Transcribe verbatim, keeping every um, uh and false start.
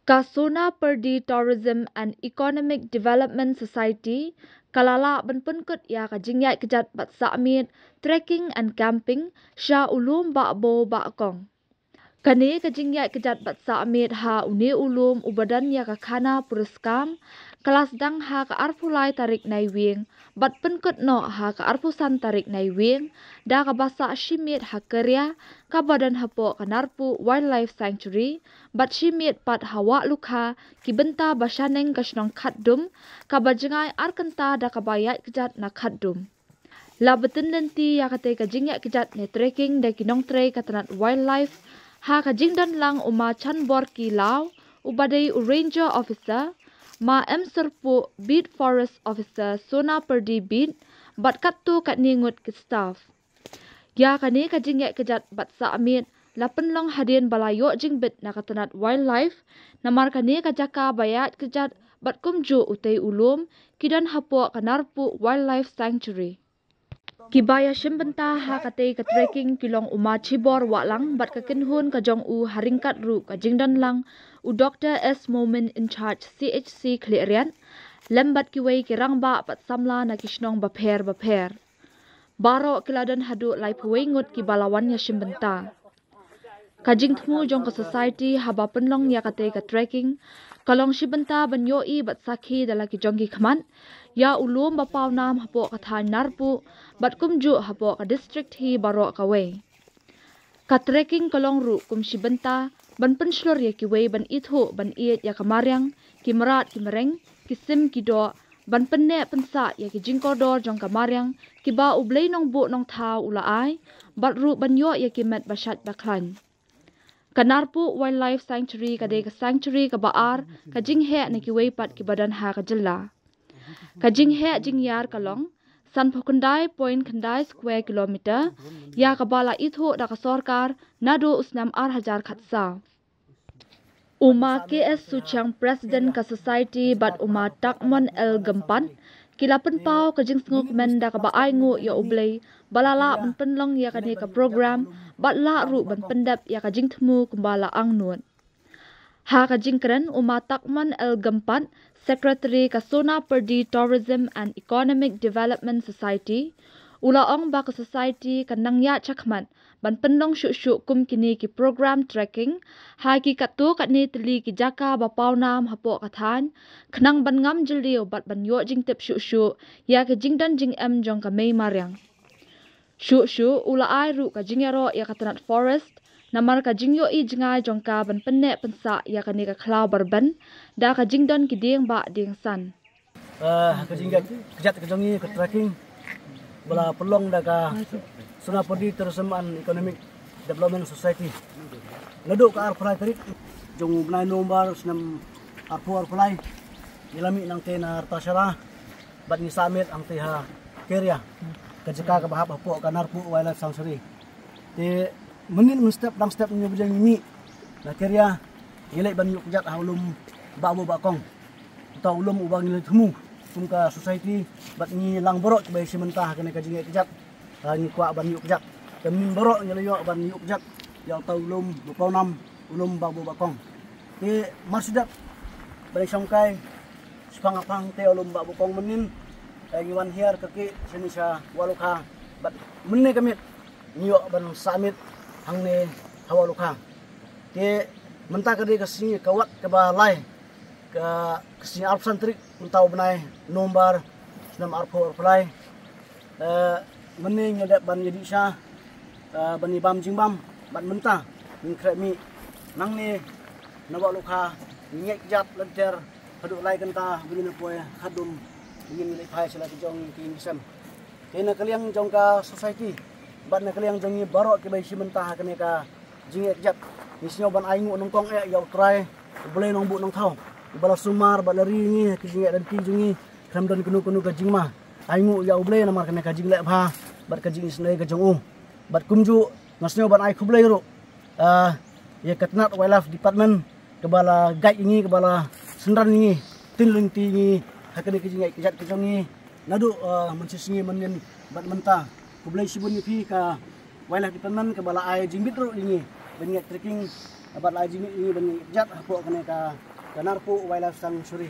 Ka Sonapyrdi Tourism and Economic Development Society ka la lah ban pynkut ïa ka jingïaid kjat bad sah miet trekking and camping sha u lum Bahbo Bahkong. Kane ka jingïaid kjat bad sah miet ha une u lum uba don ïa ka khana puriskam ka la sdang ha ka arphew lai tarik Naiwieng bad pynkut noh ha ka arphew san tarik Naiwieng da kaba sah shi miet ha Keria kaba don hapoh ka Narpuh Wildlife Sanctuary bad shi miet pat ha Wahlukha, ki bynta ba shaneng ka shnong Khatdum, kaba jngai ar kynta da kaba ïaid kjat na Khatdum. La bteng lynti ïa katei ka jingïaid kjat ne trekking da ki nongtrei ka tnat wildlife ha ka jingdon lang u Ma Chanborki Law, uba dei u Ranger Officer, Ma M Syrpuh, Beat Forest Officer, Sonapyrdi Beat, bad katto katne ngut ki staff. Ïa kane ka jingïaid kjat bad sah miet la pynlong hadien ba la ïoh jingbit na ka tnat wildlife, namar kane ka jaka ba ïaid kjat bad kumjuh utei u lum ki don hapoh ka Narpuh Wildlife Sanctuary. Kiba ïashim bynta ha katei ka trekking ki long u Ma Chibor Wahlang bad ka kynhun ka jong u, ha ryngkat ruh ka jingdon lang u Doktor S Momin, in charge C H C Khliehriat, lem bad kiwei ki rangbah bad samla na ki shnong bapher bapher. Baroh ki la don haduh laiphew wei ngut kiba la wan ïashim bynta. Ka jingthmu jong ka society haba pynlong ïa katei ka trekking ka long shi bynta ban ïohi bad sakhi da la ki jong ki khmat ïa u lum ba pawnam hapoh ka thaiñ Narpuh bad kumjuh hapoh ka district hi baroh kawei. Ka trekking ka long ruh kum shi bynta ban pynshlur ïa kiwei ban ithuh ban ïeit ïa ka mariang, ki mrad ki mreng, ki sim ki doh, ban pynneh pynsah ïa ki jingkordor jong ka mariang kiba U Blei Nongbuh Nongthaw u la ai, bad ruh ban ïoh ïa ki met ba shait ba khlaiñ. Ka Narpuh Wildlife Sanctuary ka dei ka sanctuary kaba ar ka jingheh na kiwei pat kiba don ha ka jylla. Ka jingheh jingïar ka long sanphew khyndai point khyndai square kilometer, ïa kaba la ithuh da ka sorkar naduh u snem ar hajar khatsaw. U Ma K S Suchiang, President ka Society, bad u Ma Takmon L Gympat, ki la pynpaw ka jingsngewkmen da kaba ainguh ïa U Blei ba la lah ban pynlong ïa kane ka program bad lah ruh ban pyndep ïa ka jingthmu kumba la angnud. Ha ka jingkren, u Ma Takmon L Gympat, Secretary ka Sonapyrdi Tourism and Economic Development Society, u la ong ba ka society kan nang ïaid shakhmat ban pynlong shuh shuh kum kine ki program trekking ha ki katto katne tylli ki jaka ba pawnam hapoh ka thaiñ, khnang ban ngam jylliew bad ban ïoh jingtip shuh shuh ïa ka jingdon jingem jong ka mei mariang. Shuh shuh u la ai ruh ka jingïaroh ïa ka tnat forest namar ka jingïohi jngai jong ka ban pynneh pynsah ïa kane ka khlaw ba rben da ka jingdon ki dieng bah dieng san. Eh, ka jingïaid kjat ka jong ngi ka trekking ba la pynlong da ka Sonapyrdi Tourism and Economic Development Society. Naduh ka arphew lai tarik jong u bnai November snem arphew arphew lai, ngi la mih nangtei na rta Shara bad ngi sah miet hangtei ha Keria, ka jaka kaba hap hapoh ka Narpuh Wildlife Sanctuary. Te mynnin mynstep dang step ngi ba jong ngi mih na Keria, ngi leit ban ïuh kjat ha u lum Bahbo Bahkong. Uta u lum uba ngi la thmu kum ka society bad ngi lang baroh kiba ïashim bynta ha kane ka jingïaid kjat. Ha, ngi kwah ban ïuh kjat. Te mynnin baroh ngi la ïoh ban ïuh kjat ïa uta u lum ba pawnam, u lum Bahbo Bahkong. Te mar shu dep ban ïashongkai shaphang shaphang te u lum Bahbo Bahkong mynnin, eh, ngi wan hiar kyrkieh shane sha Wahlukha bad mynne ka miet ngi ïoh ban sah miet hangne ha Wahlukha. Te mynta ka dei ka sngi ka wat kaba lai, ka, ka sngi arphew san tarik mynta u bnai November snem arphew arphew lai. Eh, mynne ngi dep ban ïadih sha, eh, ban ïabam jingbam bad mynta ngin khreh mih nangne na Wahlukha, ngin ïaid kjat lynter haduh lai kynta ba ngin ïa poi Khatdum, ba ngin ïa leit phai sha la ki jong ki ïing ki sem. Te na ka liang jong ka society bad na ka liang jong ngi baroh kiba ïashim bynta ha kane ka jingïaid kjat, ngi sngew ban ai nguh nyngkong eh ïa U Trai U Blei Nongbuh Nongthaw, uba la sumar bad la ri ïa ngi ha ki jingïaid lynti jong ngi, khlem don kano kano ka jingma. Ai nguh ïa U Blei namar kane ka jingleh bha bad ka jingisynei ka jong u. Bad kumjuh nga sngew ban ai khublei ruh, ah, ïa ka tnat Wildlife Department kaba la guide ïa ngi, kaba la synran ïa ngi, tynlynti ïa ngi ha kane ka jingïaid kjat ka jong ngi naduh, ah, mynshisngi mynnin bad mynta. Khublei shibun ïa phi ka Wildlife Department kaba la ai jingbit ruh ïa ngi ban ïaid trekking, bad la ai jingbit ïa ngi ban ïaid kjat hapoh kane ka Ka Narpuh Wildlife Sanctuary.